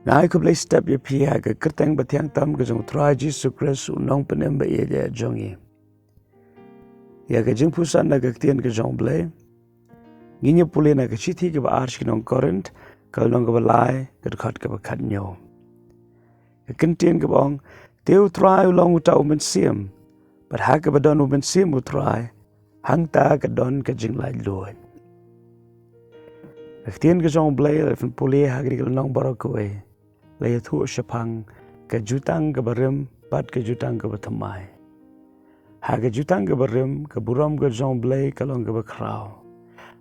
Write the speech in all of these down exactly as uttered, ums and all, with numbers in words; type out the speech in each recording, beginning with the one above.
Nga ai khublei step ïa phi ha ka kyrteng bathiang tam ka jong u Trai Jisu Khrist, u nongpynim ba ïeit jong ngi. Ïa ka jingpuson na ka ktien ka jong u Blei, ngin ïa pule na ka shithi kaba ar sha ki nong Korinth, ka lynnong kaba lai, ka dkhot kaba khathynñiew. Ka kyntien kaba ong, te u Trai u long uta u mynsiem, bad ha kaba don u mynsiem u Trai, hangta ka don ka jinglaitluid. Ka ktien ka jong u Blei la pynpule ha kane ka lynnong baroh kawei, la ïathuh shaphang ka jutang kaba rim bad ka jutang kaba thymmai. Ha ka jutang kaba rim, ka burom ka jong u Blei ka long kaba khraw.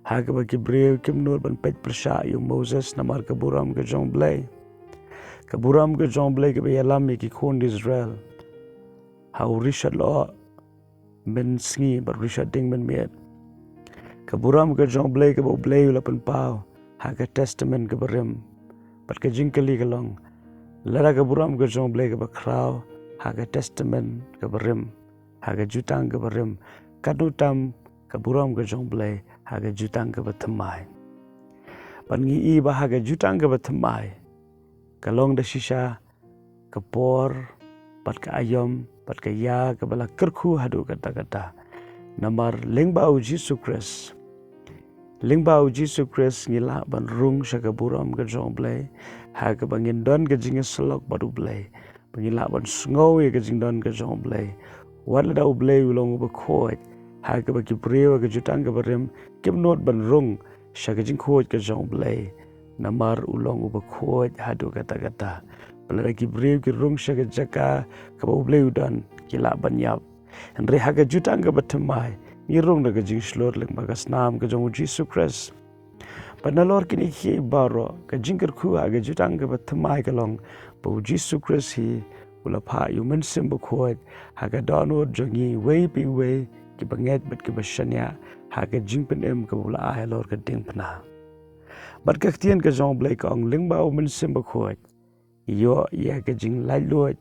Ha kaba ki briew kim nud ban peit pyrshah ïa u Moses namar ka burom ka jong u Blei. Ka burom ka jong u Blei kaba ïalam ïa ki khun Israel ha u rishot lyoh mynsngi bad rishot dieng mynmiet. Ka burom ka jong u Blei kaba u Blei u la pynpaw ha ka Testament kaba rim. Bad ka jingkylli ka long, lada ka burom ka jong u Blei kaba khraw ha ka Testament kaba rim, ha ka jutang kaba rim, katno tam ka burom ka jong u Blei ha ka jutang kaba thymmai. Bad ngi i ba ha ka jutang kaba thymmai ka long da shisha ka por bad ka aïom bad ka ïa kaba la kyrkhu haduh katta katta. Namar lyngba u Jisu Khrist, lyngba u Jisu Khrist ngi lah ban rung sha ka burom ka jong u Blei, ha kaba ngin don ka jingïasyllok bad u Blei, ba ngin lah ban sngew ïa ka jingdon ka jong u Blei. Wat lada u Blei u long uba khuid, ha kaba ki briew ha ka jutang kaba rim kim nud ban rung sha ka jingkhuid ka jong u Blei, namar u long uba khuid haduh katta katta. Ba lada ki briew ki rung sha ka jaka kaba u Blei u don, ki lah ban ïap. Hynrei ha ka jutang kaba thymmai ngi rung da ka jingshlur lyngba ka snam ka jong u Jisu Khrist. Bad nalor kine kiei baroh, ka jingkyrkhu ha ka jutang kaba thymmai ka long ba u Jisu Khrist hi u la phah ïa u Mynsiem Bakhuid ha ka dohnud jong ngi iwei pa iwei kiba ngeit bad kiba shaniah ha ka jingpynim kaba u la ai halor ka diengphna. Bad ka ktien ka jong u Blei ka ong, lyngba u Mynsiem Bakhuid ngi ïoh ïa ka jinglaitluid,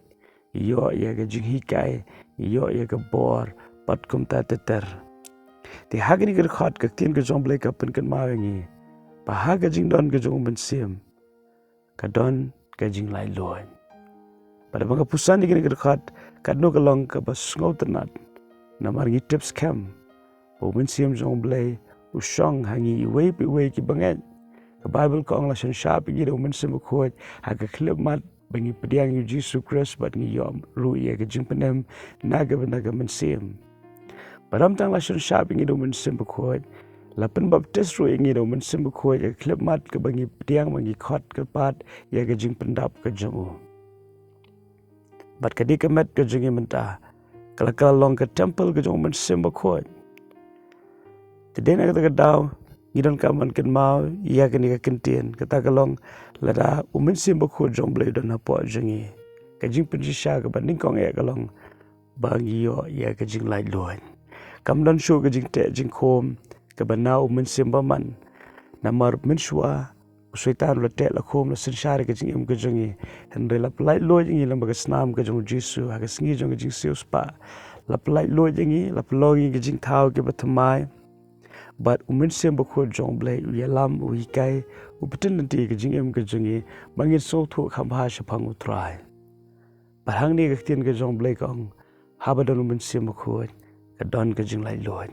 ngi ïoh ïa ka jinghikai, ngi ïoh ïa ka bor, bad kumta ter ter. Te ha kane ka dkhot ka ktien ka jong u Blei ka pynkynmaw ïa ngi ba ha ka jingdon ka jong u Mynsiem ka don ka jinglaitluid. Bad haba nga puson ïa kane ka dkhot, katno ka long kaba sngewtynnat. Namar ngi tip skhem ba u Mynsiem jong u Blei u shong ha ngi iwei pa iwei kiba ngeit. Ka Baibl ka ong, la synshar ïa ngi da u Mynsiem Bakhuid ha ka khyllipmat ba ngi pdiang ïa u Jisu Khrist bad ngi ïoh ruh ïa ka jingpynim na ka bynta ka mynsiem. Bad ym tang la synshar ïa ngi da u Mynsiem Bakhuid, la pynbaptis ruh ïa ngi da u Mynsiem Bakhuid ha ka khyllipmat kaba ngi pdiang ba ngi khot kyrpad ïa ka jingpyndap ka jong u. Bad ka dei ka met ka jong ngi mynta ka la kylla long ka templ ka jong u Mynsiem Bakhuid. Te dei na kata ka daw ngi donkam ban kynmaw ïa kane ka kyntien, kata ka long, lada u Mynsiem Bakhuid jong u Blei u don hapoh jong ngi, ka jingpynshisha kaba nyngkong eh ka long ba ngi ïoh ïa ka jinglaitluid. Kam don shuh ka jingteh jingkhum kaba na u mynsiem bymman. Namar mynshuwa u Soitan u la teh la khum, la synshar ïa ka jingim ka jong ngi. Hynrei la pyllaitluid ïa ngi lyngba ka snam ka jong u Jisu ha ka sngi jong ka jingsiewspah. La pyllaitluid ïa ngi, la pynlong ïa ngi ka jingthaw kiba thymmai. Bad u Mynsiem Bakhuid jong u Blei u ïalam, u hikai, u pyntip lynti ïa ka jingim ka jong ngi ba ngin sngewthuh kham bha shaphang u Trai. Bad hangne ka ktien ka jong u Blei ka ong, haba don u Mynsiem Bakhuid ka don ka jinglaitluid.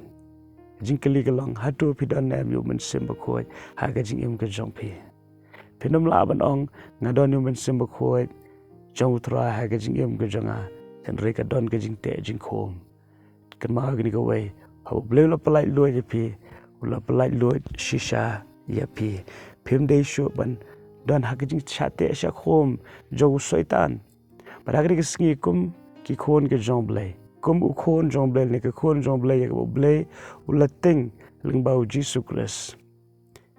Ka jingkylli ka long, hato phi don ne em ïa u Mynsiem Bakhuid ha ka jingim ka jong phi? Phin ym lah ban ong, nga don ïa u Mynsiem Bakhuid jong u Trai ha ka jingim ka jong nga, hynrei ka don ka jingteh jingkhum. Kynmaw kane kawei, haba u Blei u la pyllaitluid ïa phi, u la pyllaitluid shisha ïa phi. Phim dei shuh ban don ha ka jingshah teh shah khum jong u Soitan. Bad ha kane ka sngi kum ki khun ka jong u Blei, kum u khun jong u Blei ne ka khun jong u Blei ïa kaba u Blei u la tieng lyngba u Jisu Khrist,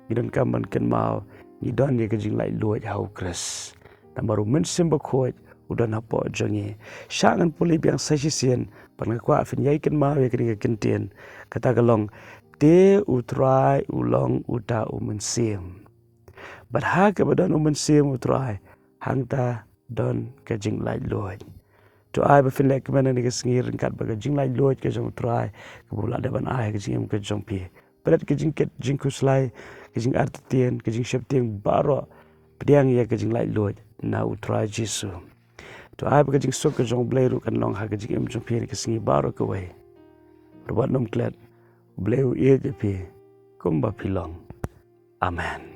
ngi donkam ban kynmaw ngi don ïa ka jinglaitluid ha u Khrist. Namar u Mynsiem Bakhuid u don hapoh jong ngi. Shah ngan pule biang sa shisien bad nga kwah phin ïai kynmaw ïa kane ka kyntien. Kata ka long, te u Trai u long uta u Mynsiem. Bad ha kaba don u Mynsiem u Trai, hangta don ka jinglaitluid. To ai ba phin leh kmen ha kane ka sngi ryngkat bad ka jinglaitluid ka jong u Trai kaba u la dep ban ai ha ka jingim ka jong phi. Pynleit ka jingkit jingkhuslai, ka jingartatien, ka jingsheptieng baroh Pdiang ïa ka jinglaitluid na U Trai Jisu. To ai ba ka jingsuk ka jong U Blei ruh kan long ha ka jingim jong phi ha ka sngi baroh kawei. Ruh wat nym klet, U Blei u ïeit ïa phi kumba phi long. Amen.